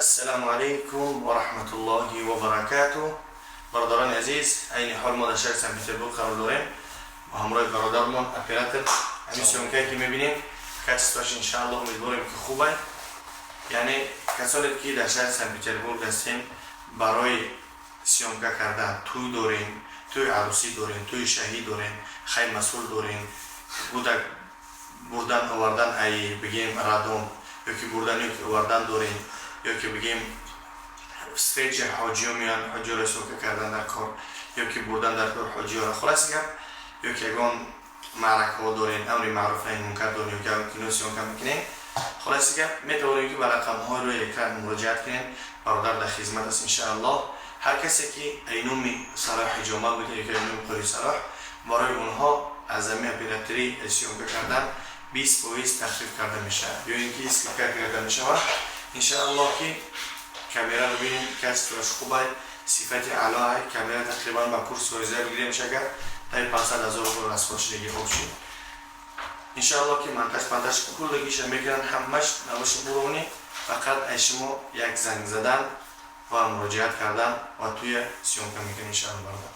Ассалому алайкум ва раҳматуллоҳи ва баракатуҳ. Бародарони азиз, айни ҳол мо дар шаҳри Санкт Петербург қарор дорем бо ҳамроҳи бародармон оператор. Ҳамин съёмка е ки мебинем, качество аш, иншаалло, умедворем, ки хубай. Яъне касоне ки дар шаҳри Санкт Петербург ҳастем, барои съёмка кардан тӯй дорем, тӯи арӯсӣ дорем, тӯи шаҳӣ дорем, хаймасул дорем, кӯдак бурдан овардан, ай бигем, роддом ёки бурдан ёки овардан дорем, ёки бигем, встреча ҳоҷиё меянд, ҳоҷиёро съёмка кардан дар кор ёки бурдан дар кор ҳоҷиёро, хулоси гап, ёки ягон маъракаҳо дорем, амри маъруф наҳи мункар дорем ёки ягон кино съёмка мекунем, хулоси гап, метавонем, ки ба рақамҳои рӯи экран муроҷиат кунем. Бародар дар хизмат аст, иншааллоҳ. Ҳар касе ки айнуми Салоҳ ҳиҷома буда ёки айнуми Қори Салоҳ, барои онҳо аз ами операторӣ съёмка кардан 20% тахфиф карда мешавад ё ин ки скидка карда мешавад. Иншааллоҳ, ки камераро бинем, качество аш хубай, сифати аълоай. Камера тақрибан ба курси ҳозира бигирем, шагар таи 500 000 рубл расход шудаги общий. Иншааллоҳ, ки монтаж пантаж куллагиша мекунанд, ҳамаш навоши буровни. Фақат ай шумо як занг задан ва муроҷиат кардан ва туя съёмка мекунем, иншаалло. Бародар,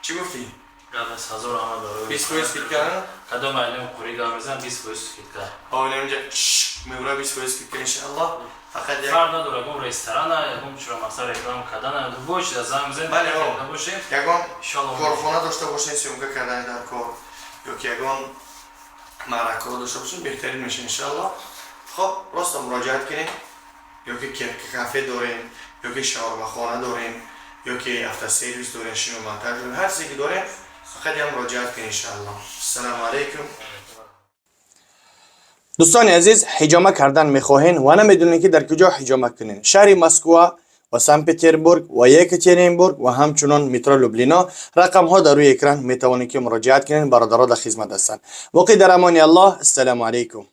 чӣ гуфтӣ? Гап ҳазор ама барои 20% скидка. Кадом айлем қури гап мезанам, 20% скидка. Инҷа меура, 20% скидка, иншааллоҳ. Фақат як фарқ надорад, ягон ресторана, ягон чиро мақсад реклама кардана, любой чиза занг мезанем. Бале, бошем. Ягон корхона дошта бошем, съёмка кардани дар кор ёки ягон маъракаҳо дошта бошем, беҳтарин меша, иншааллоҳ. Хоб, просто муроҷиат кунем, ёки кафе дорем, ёки шаурмахона дорем, ёки автосервис дорем, шиномонтаж дорем, ҳар чизе ки дорем, фақат як муроҷиат кунем, иншааллоҳ. Ассалому алайкум. Дӯстони азиз, ҳиҷома кардан мехоҳен ва намедонед, ки дар куҷо ҳиҷома кунед? Шаҳри Москва ва Санкт Петербург ва Екатеринбург ва ҳамчунон метро Люблино, рақамҳо дар рӯи экран, метавонед, ки муроҷиат кунед. Бародаро дар хизмат ҳастанд. Боқӣ дар амони Аллоҳ. Ассалому алайкум.